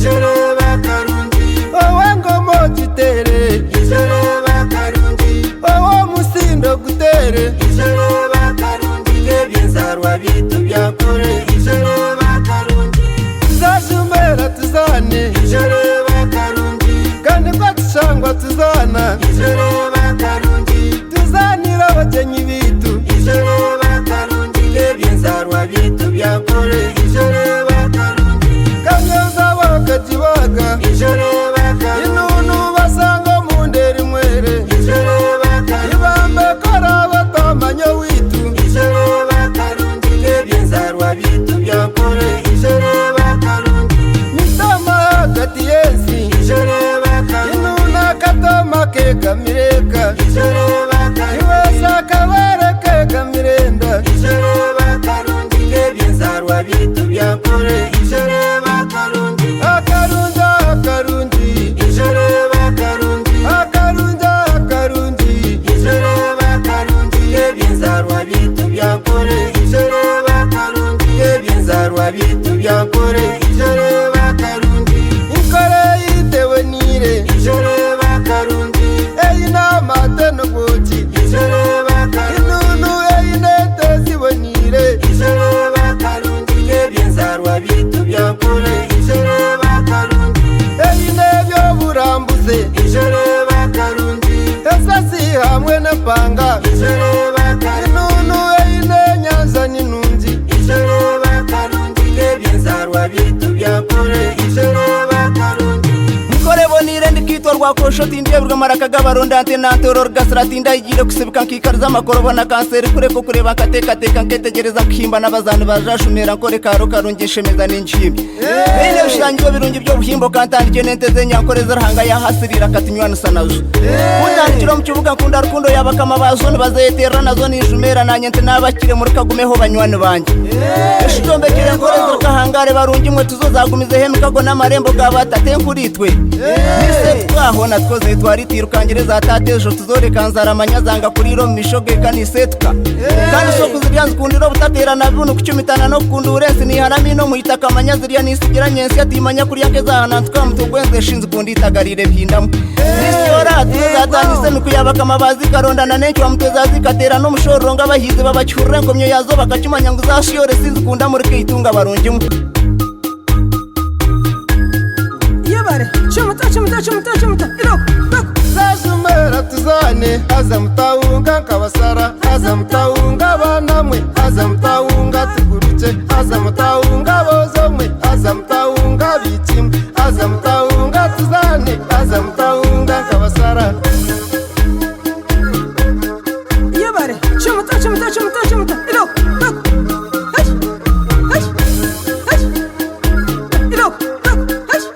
Ijereba karungi. Ow'engoma ogitere. Ijereba karungi. Ow'omusindo gutere. Ijereba karungi. Eby'enzarwa byaitu byakore. Ijereba karungi. Tuzashumera tuzane. Ijereba karungi. Kandi ko tushangwa tuzana. Ijereba karungi. Tuzanire abagyenyi baitu. Ijereba karungi. Eby'enzarwa byaitu byakore. Ijereba karungi. Kamyoza bakagibaga. Ijereba karungi. Inunu basanga omu nderi mwere. Ijereba karungi. Ibambe koraba twamanya owaitu. Ijereba karungi. Eby'enzarwa byaitu byakore. Ijereba karungi. Mitoma ahagati y'ensi. Ijereba karungi. Inunu akatoma kegamireka. Ijereba karungi. Iweza akabare kegamirenda. Ijereba karungi. Eby'enzarwa byaitu byakore. Ijereba karungi. Akarungi akarungi. Ijereba karungi. Akarungi akarungi. Ijereba karungi. Eby'enzarwa byaitu byakore. Ijereba karungi. Eby'enzarwa byaitu byakore. Ijereba karungi. Inkore yitewe nire. Ijereba karungi. Eine amate n'obwoki. Ijereba karungi. Inunu eine ente ziboniire. Ijereba karungi. Eby'enzarwa byaitu byakore. Ijereba karungi. Eine eby'oburambuzi. Ijereba karungi. Esasi hamwe n'empanga. Ijereba karungi. Inunu eine enyanja ninungi. Ijereba karungi. Eby'enzarwa byaitu byakore. Ijereba karungi. Nkore bonire ndikitwa rwakosho tindebwa maraka g'abaronda nte nantoro rugasira tindayigiire kusibika nkikariza amakorobo na kanseri kureka okureba nkateekateeka nketegereza kuhimba n'abazaani bajashumira nkore karo karungi nshemeza n'enjimbi eine ebishangirwe birungi by'obuhimbo kantandike n'ente z'enyankore z'eruhanga yahasirira katunywanisa nazo kuntandikira omu kibuga nkunda rukundo yabakama bazo nibazeyeterera nazo ninjumera nanye nti nabakire muri kagumeho banywani bangye eshijombekere nkore zirikahangare barungi mwe tuzo zagumizeho emikago n'amarembo gabatate nkuritwe nise twaho natwo zetwara itirukangire za tate ejo tuzoreka nzara amanya zanga kurira omu misho geka nisetuka kandi soko zirya nzikundira obutaterana bunu kucumitana n'okukunda urensi niharami no muitaka amanya zirya nisigira nyensi atimanya kurya nkezahana ntuka mutugwenze eshinzi kundi itagarire bhindamu nisiora tuzatandise emikuyabakama bazikarondana n'encwa mutwe zazikatera n'omushororo ng'abahizi babakihurira enkomyo yazo bakakimanya ngu zashiyore sinzikunda muri keitunga barungimu Yebare. Chumuta chumuta chumuta chumuta. Iroko. Iroko. Tuzashumera tuzane haza mutahunga nkabasara haza mutahunga banamwe haza mutahunga tuguruke haza mutahunga bozomwe haza mutahunga bikimwe haza mutahunga tuzane haza mutahunga nkabasara. Yebare. Chumuta chumuta chumuta chumuta. Iroko. Iroko. Hash. Hash. Hash. Iroko. Iroko. Hash.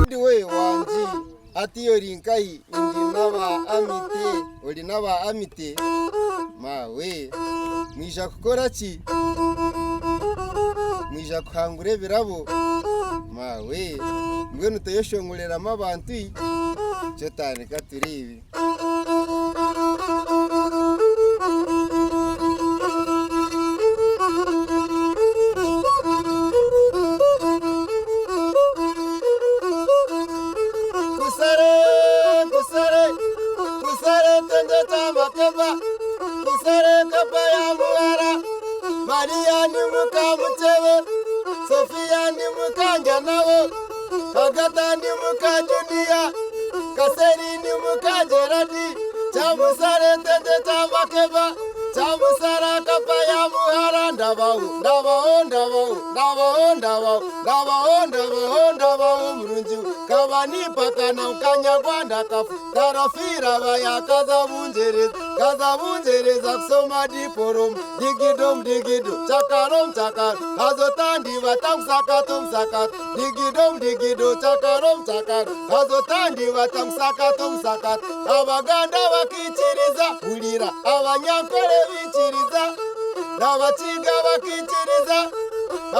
Ndi we wangi ati ori nkahi ndi n'aba Amite ori n'aba Amite mawe mwija kukora ki mwija kuhangura ebirabo mawe mbwenu toyeshongoreramu abantu kyo tandika tureebe. Kusare, kusare, kusare tende tamakeba, kusare kapa ya muhara, Maria ni muka mutebe, Sofia ni muka njanawo, Agata ni muka Junia, Kaseri ni muka Geradi, Chamusare tende tamakeba, Chamusara kapa ya muhara, ndabaho, ndabaho, ndabaho, ndabaho, ndabaho, ndabaho, ndabaho, ndabaho, murungi kabanipakana ukanyarwanda kafu tarafira bayakaza bungereza kaza bungereza kusoma diporoma digidom digido chakarom chakaro kazotandi vatamsakato msakato digidom digido chakarom chakaro kazotandi vatamsakato msakato abaganda bakikiriza hulira abanyankole bikiriza n'abakiga bakikiriza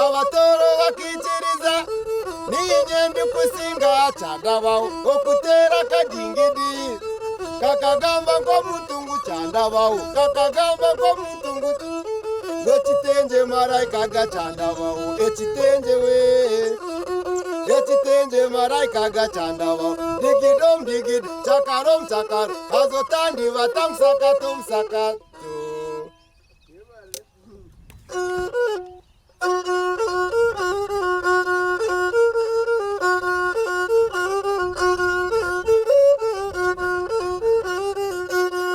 abatoro bakikiriza ninye ndikusinga kyagabaho okutera kadingidi. Kakagamba nk'omuntu ngu kyandabaho Kakagamba nk'omuntu ngu Ngu ekitengye maraika ga kyandabaho Ekitengye we Ekitengye maraika ga kyandabaho Digidom digid chakarom chakaro Haza otandibata musakato musakato.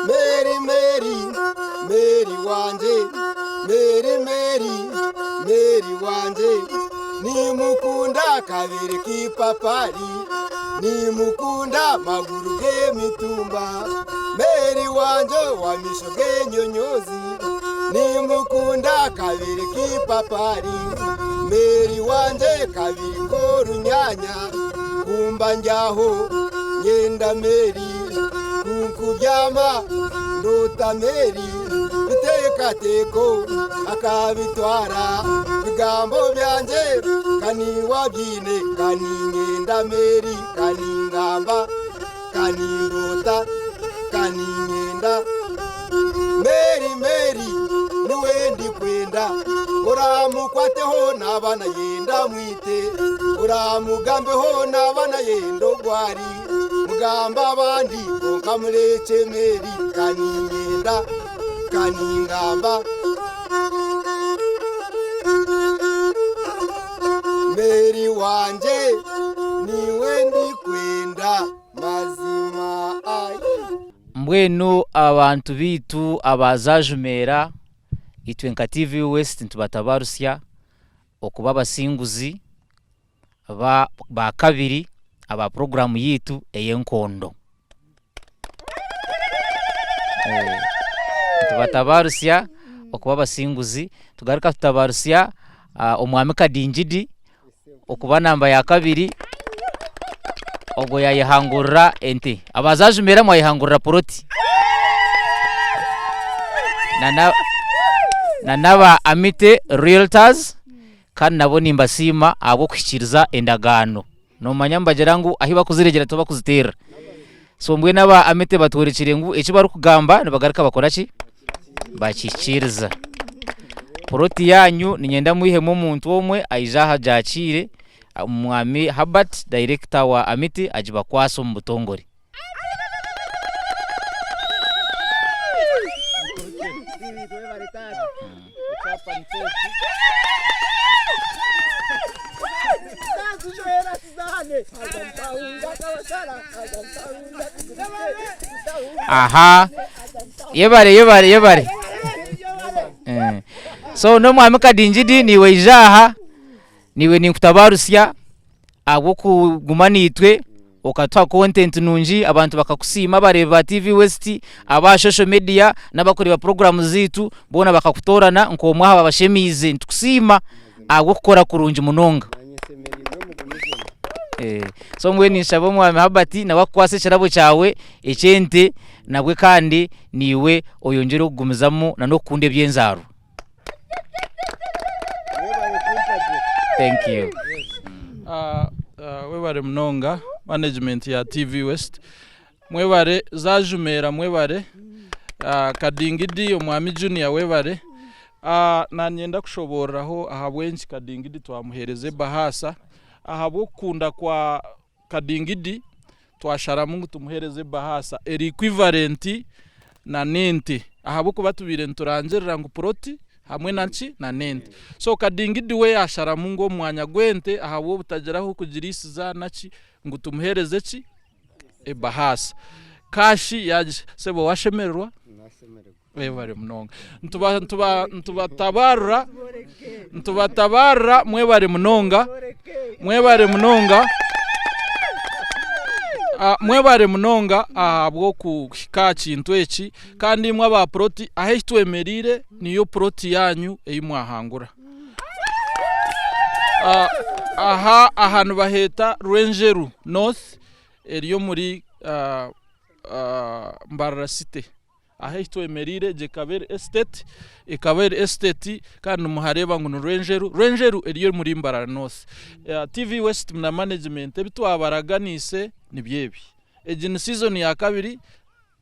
Mary, Mary, Mary wangye, Mary, Mary, Mary wangye, nimukunda akabere k'ipapari, nimukunda amaguru g'emitumba, Mary wangye ow'amaisho g'enyonyozi. Nimukunda kabiri k'ipapari Mary wangye kabiri k'orunyanya Kumba ndyaho nyenda Mary Kunkubyama ndoota Mary Biteekateeko akabitwara Bigambo byangye kaniwabyine Kaninyenda Mary kaningamba Kanindoota kaninyenda Mary Mary niwe ndikwenda Oramukwateho naba nayenda mwite Oramugambeho naba nayenda ogwari Mugambe abandi kwonka murekye Mary Kaninyenda kaningamba Mary wangye niwe ndikwenda Mazima ai. Mbwenu abantu baitu aba Zajumeera, itwe nka TV West nitubatabarusya okuba abasinguzi ba kabiri aba puroguraamu yaitu ey'enkondo. Nitubatabarusya okuba abasinguzi, tugaruka tutabarusya omwami Kadingidi okuba namba ya kabiri ogwo yayehangurira ente. Abazajumira mwayehangurira poloti. Na n'aba Amity Realtors kandi nabo nimbasiima ahabw'okuhikiiriza endagaano. Noomanya nibagira ngu ahu bakuzireegyera tiho bakuziteerera. So mbwenu aba Amity batworekire ngu eki barikugamba nibagaruka bakora ki? Bakihikiiriza. Poloti yaanyu niinyenda mwihemu omuntu omwe aije aha agyakiire, Omwami Herbert dayirekita wa Amity agibakwase omu butongore. Aha yebare yebare yebare Eh, so n'omwami Kadingidi niiwe ija aha niiwe ninkutabarutsya ahabw'okuguma naitwe okatuha content nungi abantu bakakusiima abareebi ba TV West, aba social media n'abarikureeba puroguraamu zaitu boona bakakutoorana nk'omwe aha babashemiize. Nitukusiima ahabw'okukora kurungi munonga. So mbwenu ninshaba omwami Herbert nawe akukwase ekirabo kyawe eky'ente nabwe kandi naiwe oyongyere okugumizamu n'okukunda eby'enzaarwa. Thank you. Webare munonga management ya TV West mwebare Zajumeera mwebare Kadingidi omwami Junior webare nanyenda kushoboororaho ahabw'enki Kadingidi twamuheereza ebahaasa ahabw'okukunda kwa Kadingidi twasharamu ngu tumuheereze ebahaasa eri equivalent na n'ente ahabw'okuba tubaire niturangirira ngu puroti hamwe na ki na n'ente. So Kadingidi we yaasharamu ngu omu mwanya gw'ente ahabw'obutagira ah'okugiriisiza naki ngu tumuheereze ki ebahaasa. Kaashi yaagi sebo washemererwa? Mwebare munonga. Nituba nituba nitubatabarura nitubatabarura mwebare munonga mwebare munonga Ah, mwebare munonga ahabw'okuhika aha kintu eki kandi imwe aba puroti ahu ei twemereire niyo puroti yanyu ei mwahangura. Ah, aha aha nibaheeta Rwenjeru North eri omuri ah, ah, Mbarara City. Ahu ei twemereire egyo ekaba eri estate, ekaba eri estate kandi nimuhareeba ngu ni Rwenjeru, Rwenjeru eri omuri Mbarara North. TV West na management ebi twabaraganiise nibyo ebi. Egi ni season ya kabiri.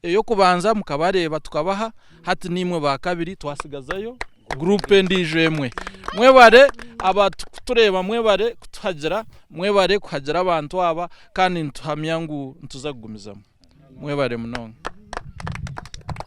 Ey'okubanza mukabareeba tukabaha, hati niimwe ba kabiri twasigazayo guruupu endiijo emwe. Mwebare abarikutureeba mwebare kutuhagira, mwebare kuhagira abantu aba kandi nituhamya ngu nituza kugumizamu. Mwebare munonga.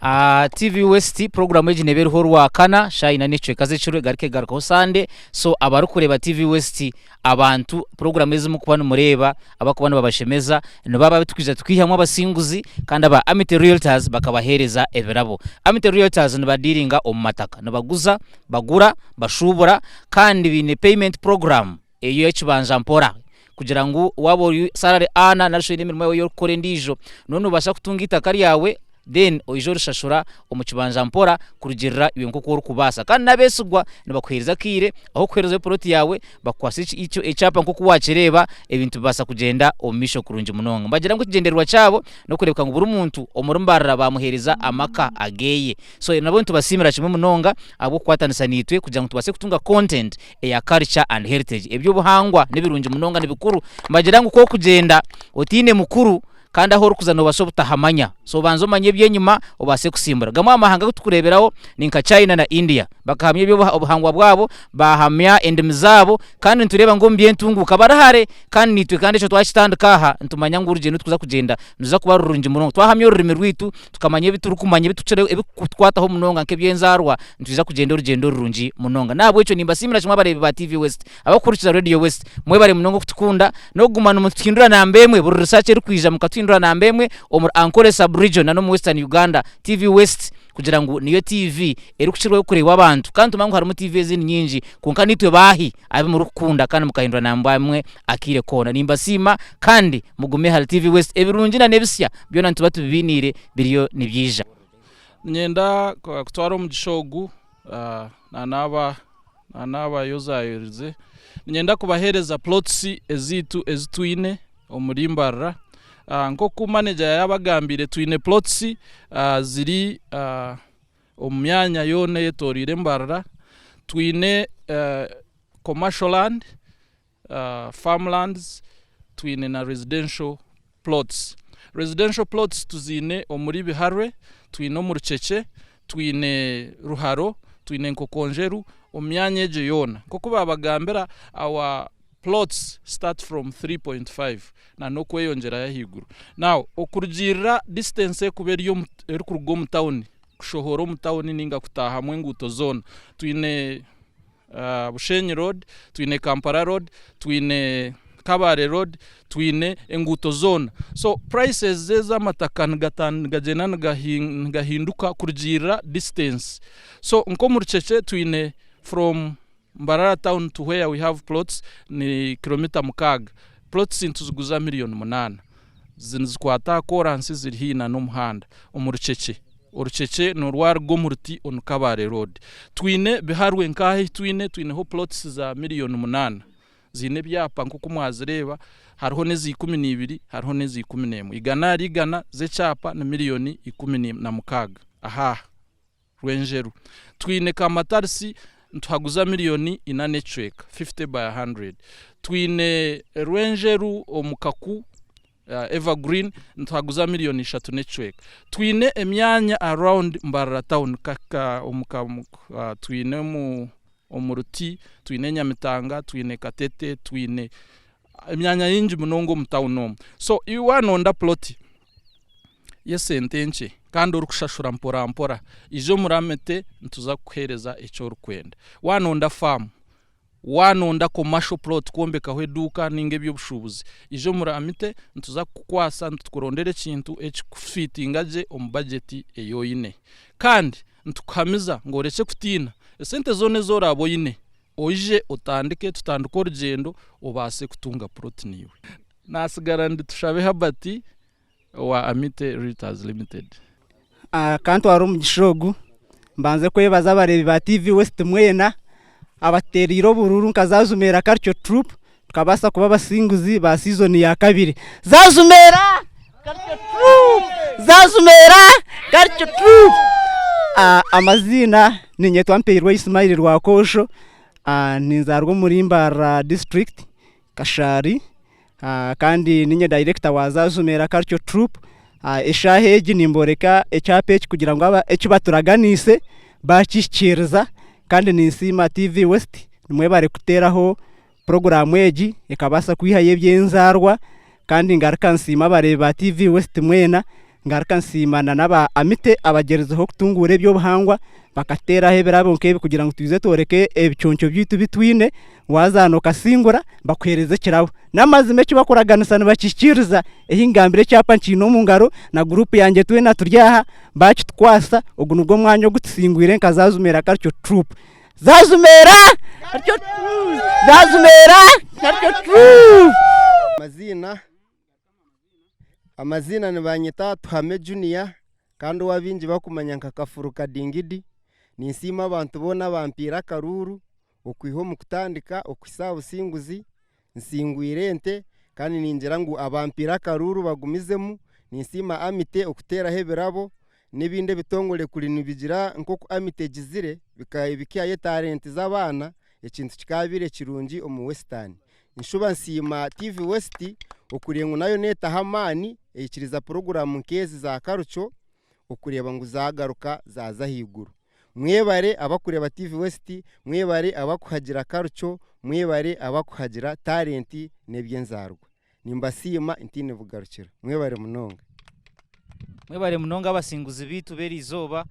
Aha TV West puroguramu egi neeba eriho orwakana shaaha ina n'ekicweka z'ekiro egaruka egarukaho Sande so abarikureeba TV West abantu puroguramu ezi murikuba nimureeba abarikuba nibabashemeza nibo abo abu turikwija tukaihamu abasinguzi kandi aba Amity Realtors bakabaheereza ebirabo. Amity Realtors nibadiiringa omu mataka, nibaguza, bagura, bashuubura kandi baine payment program ey'ekibanja mpora kugira ngu waaba ori salary earner nari shi oine emirimo yaawe ei orikukora endiijo, nooba noobaasa kutunga eitaka ryawe then oije orishashura omu kibanja mpora kurugiirira iwe nk'oku orikubaasa. Kandi n'abeesigwa nibakuheereza akaire ahu orikuheerezayo puroti yaawe bakukwatsa ekyapa nk'oku waakireeba ebintu bibaasa kugyenda omu maisho kurungi munonga. Nibagira ngu ekigyendererwa kyabo n'okureebeka ngu buri muntu omuri Mbarara baamuheereza amaka ageeye. So nabo nitubasiimira kimwe munonga ahabw'okukwatanisa naitwe kugira ngu tubaase kutunga content eya culture and heritage. Eby'obuhangwa nibirungi munonga nibikuru. Nibagira ngu ku orikugyenda otaine mukuru kandi ahu orikuza noobaasa obutahamanya. So banza omanye eby'enyima obaase kusimbura. Gamwe aha mahanga agu turikureeberaho ni nka China na India. Bakahamya eby'obuhangwa bwabo, baahamya endimi zaabo kandi nitureeba ngu omu by'entunguuka bari hare kandi naitwe kandi ekyo twakitandika aha nitumanya ngu orugyendo oru turikuza kugyenda niruza kuba rurungi munonga. Twahamya orurimi rwaitu, tukamanya ebi turikumanya ebirikutukwataho munonga nk'eby'enzaarwa, nitwija kugyenda orugyendo rurungi munonga. N'ahabw'ekyo nimbasiimira kimwe abareebi ba TV West. Abarikuhurikiza Radio West, mwebare munonga okutukunda n'okuguma nimutuhindura namba emwe buri research erikwija mukatuhindura namba emwe omuri Ankole sub region na n'omu Western Uganda. TV West kugira ngu niyo TV erikukirwayo kureebwa abantu kandi nitumanya ngu harimu TV ezindi nyingi kwonka naitwe baahi abu murikukunda kandi mukahindura namba emwe akaire koona. Nimbasiima kandi mugume ahari TV West ebirungi na n'ebisya byona nituba tubibainiire biriyo nibyija. Niinyenda kutwara omugisha ogu na n'aba Naabayozayorize. Niinyenda kubaheereza plots ezaitu ezi twine omuri Mbarara. Nk'oku manager yaabagambiire twine plots ziri omu myanya yoona eyetoreire Mbarara. Twine commercial land. Farmlands twine na residential plots. Residential plots tuziine omuri Biharwe, twine omu Rukyekye, twine Ruharo, twine Nkokonjeru, omu myanya egyo yoona. Nk'oku baabagambira our plots start from 3.5 na n'okweyongyerayo ahaiguru. Now okurugiirira distance erikuba eri erikuruga omu tawuni kushohora omu tawuni nainga kutaahamu enguuto zoona, twine Bushenyi road, twine Kampala road, twine Kabale road, twine enguuto zoona. So prices ez'amataka nigagyenda nigahinduka kurugiirira distance. So nk'omu Rukyekye twine from Mbarara town to where we have plots ni kilomita mukaaga. Plots nituziguza miriyoni munaana. Nizikwata aha kooransi ziri haihi n'omuhanda omu Rukyekye. Orukyekye n'orwaruga omu ruti onu Kabale road. Twine Biharwe nk'aha ahi twine, twineho plots za miriyoni munaana. Ziine ebyapa nk'oku mwazireeba, hariho n'eza 12 hariho n'eza 11. Igana ahari igana z'ekyapa ni miriyoni 16 aha aha Rwenjeru. Twine Kamatarisi nituhaguza miriyoni ina n'ekicweka, 50 by 100. Twine Rwenjeru omu Kaku Evergreen nituhaguza miriyoni ishatu n'ekicweka. Twine emyanya around Mbarara town twine omu Ruti, twine Nyamitanga, twine Katete, twine emyanya nyingi munonga omu tawuni omu. So iwe waanonda puloti y'esente nkye kandi orikushashura mpora mpora, ija omuri Amity nituza kukuheereza eki orikwenda. Waanonda faamu, Waanonda commercial plot kwombekaho eduuka nainga eby'obushuubuzi, ija omuri Amite nituza kukukwasa nitukurondera ekintu ekirikufiitinga gye omu bajeti ei oine. Kandi nitukuhamiza ngu orekye kutiina, esente zoona ezi oraabe oine oije otandike tutandike orugyendo obaase kutunga plot naiwe. Naatsigara ndi Tushabe Herbert owa Amite Realtors Limited. Ka ntware omugisha ogu mbanze kwebaza abareebi ba TV West mwena abatuteereire oburuuru nka Zajumeera Cultural Troupe tukabaasa kuba abasinguzi ba siizoni ya kabiri. Zajumeera Cultural Troupe! Zajumeera Cultural Troupe! Amaziina niinyetwa Mpairwe Ismail Rwakosho, ninzaarwa omuri Mbarara disiturikiti Kashari. Kandi niinye dayirekita wa Zajumeera Cultural Troupe. Eshaaha egi nimboreka ekyapa eki kugira ngu eki baturaganiise bakihikiiriza kandi ninsiima TV West nimwebare kuteeraho puroguraamu egi ekabaasa kwihayo eby'enzaarwa kandi ngaruka nsiima abareebi ba TV West mwena, ngaruka nsiima na n'aba Amite abagyerizeho kutunguura eby'obuhangwa bakateeraho ebirabo nk'ebi kugira ngu twije tworeke ebiconco byaitu ebi twine, waazaana okasingura bakuheereze ekirabo. N'amazima eki bakuraganisa nibakihikiiriza, ehi ngambire ekyapa nkiine omu ngaro na guruupu yangye twena turi aha baakitukwasa, ogu nigwo mwanya ogu tusingwire nka Zaajumeera Cultural Troupe. Zaajumeera Cultural Troupe! Zaajumeera Cultural Troupe! Amaziina Amaziina nibanyeta Tuhame Junior kandi ou abaingi bakumanya nka Kafuru Kadingidi. Ninsiima abantu boona abampiire akaruuru okwiha omu kutandika okuhitsya aha businguzi. Nsingwire ente kandi ningira ngu abampiire akaruuru bagumizemu. Ninsiima Amity okuteeraho ebirabo n'ebindi ebitongore kuri nibigira nk'oku Amity egizire bikaihayo etalenti z'abaana, ekintu kikaabaire kirungi omu Western. Nshuba nsiima TV West okureeba ngu nayo neetaho amaani eikiriza puroguraamu nk'ezi za karuco okureeba ngu zaagaruka zaaza ahaiguru. Mwebare abakureeba TV West, mwebare abakuhagira karuco, mwebare abakuhagira talenti n'eby'enzaarwa. Nimbasiima ntaine bugarukiro. Mwebare munonga. Mwebare munonga abasinguzi baitu b'eriizooba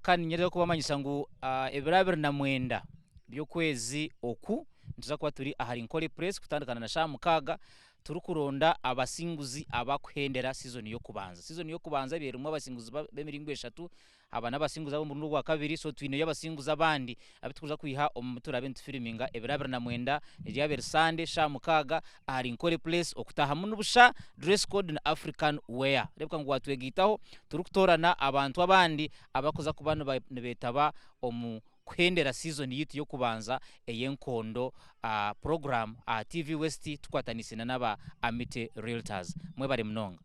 kandi niinyenda kubamanyisa ngu ebiro 29 by'okwezi oku nituza kuba turi ahari Nkore Press kutandika na shaaha mukaaga turikuronda abasinguzi abakuhendera sizoni y'okubanza. Sizoni y'okubanza ebaire erimu abasinguzi b'emiringo eshatu, Aba n'abasinguzi ab'omurundi ogwakabiri, so twineyo abasinguzi abandi abu turikuza kwiha omu bi turaabe nitufiriminga ebiro 29, eryaba eri Sande shaaha mukaaga ahari Nkore Place, okutaahamu ni busha, dress code ni African wear. Reebeka ngu waatwegaitaho turikutoorana abantu abandi abarikuza kuba nibeetaba omu kuhendera season yaitu y'okubanza ey'enkondo program aha TV West tukwataniise na n'aba Amity Realtors. Mwebare munonga.